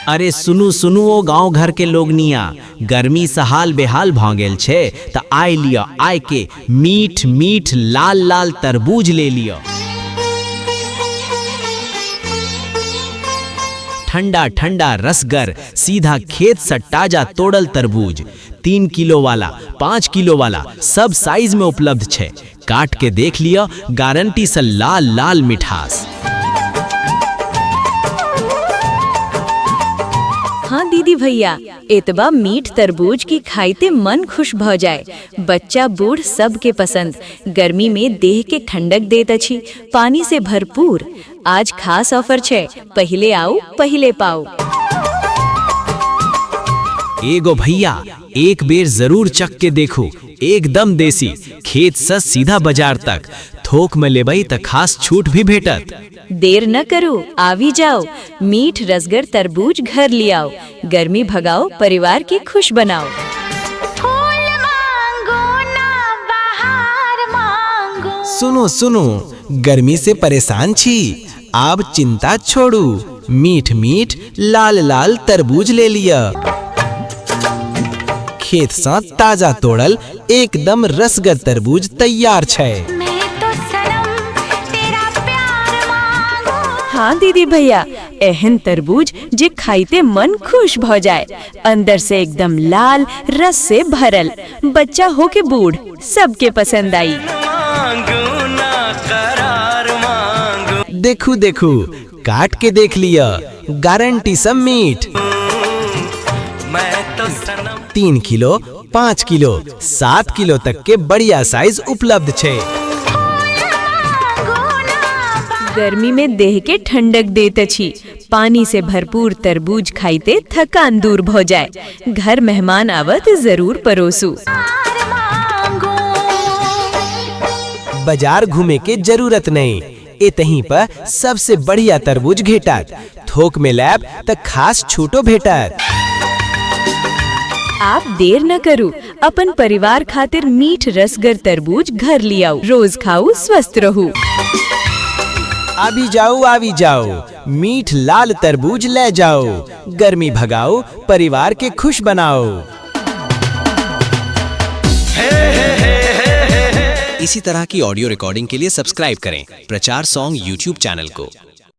अरे सुनू सुनू ओ गांव घर के लोगनिया, गर्मी से हाल बेहाल भ गेल छै त आइ लिअ, आइ के मीठ मीठ लाल लाल तरबूज ले लिअ। ठंडा ठंडा रसगर सीधा खेत से ताजा तोड़ल तरबूज 3 किलो वाला, 5 किलो वाला सब साइज में उपलब्ध छै। काट के देख लिअ, गारंटी से लाल लाल मिठास। हाँ दीदी भैया, एतबा मीठ तरबूज की खाइते मन खुश भ जाए। बच्चा बूढ़ सबके पसंद। गर्मी में देह के ठंडक देत अछि, पानी से भरपूर। आज खास ऑफर छै, पहिले आओ पहिले पाओ। एगो भैया, एक बेर जरूर चख के देखू, एकदम देसी, खेत से सीधा बाजार तक। थोक में लेबै त खास छूट भी भेटत। देर न करू, आवी जाओ, मीठ रसगर तरबूज घर लियाओ। गर्मी भगाओ, परिवार के खुश बनाओ। फूल मांगो ना बहार मांगो। सुनो सुनो, गर्मी से परेशान छी? आब चिंता छोड़ू, मीठ मीठ लाल लाल तरबूज ले लिअ। खेत से ताजा तोड़ल एकदम रसगर तरबूज तैयार छै। मैं तो सनम तेरा प्यार मांगो। हाँ दीदी भैया, एहन तरबूज जे खाइते मन खुश भ जाए, अंदर से एकदम लाल, रस से भरल। बच्चा हो के बूढ़, सबके पसंद आई। मांगू ना करार मांगू। देखू देखू, काट के देख लिअ, गारंटी सब मीठ। मैं तो सनम 3 किलो, 5 किलो, 7 किलो तक के बढ़िया साइज उपलब्ध छै। मांगो ना। गर्मी में देह के ठंडक देत अछि, पानी से भरपूर तरबूज खाइते थकान दूर भ जाए। घर मेहमान आवत जरूर परोसू। बहार मांगो। बाजार घूमे के जरूरत नहीं, एतही पर सबसे बढ़िया तरबूज भेटत। थोक में लेब त खास छूटो भेटत। आप देर न करू, अपन परिवार खातिर मीठ रसगर तरबूज घर लियाओ। रोज खाऊ, स्वस्थ रहू। आबि जाओ, आबि जाओ, मीठ लाल तरबूज ले जाओ। गर्मी भगाओ, परिवार के खुश बनाओ। इसी तरह की ऑडियो रिकॉर्डिंग के लिए सब्सक्राइब करें प्रचार सॉन्ग यूट्यूब चैनल को।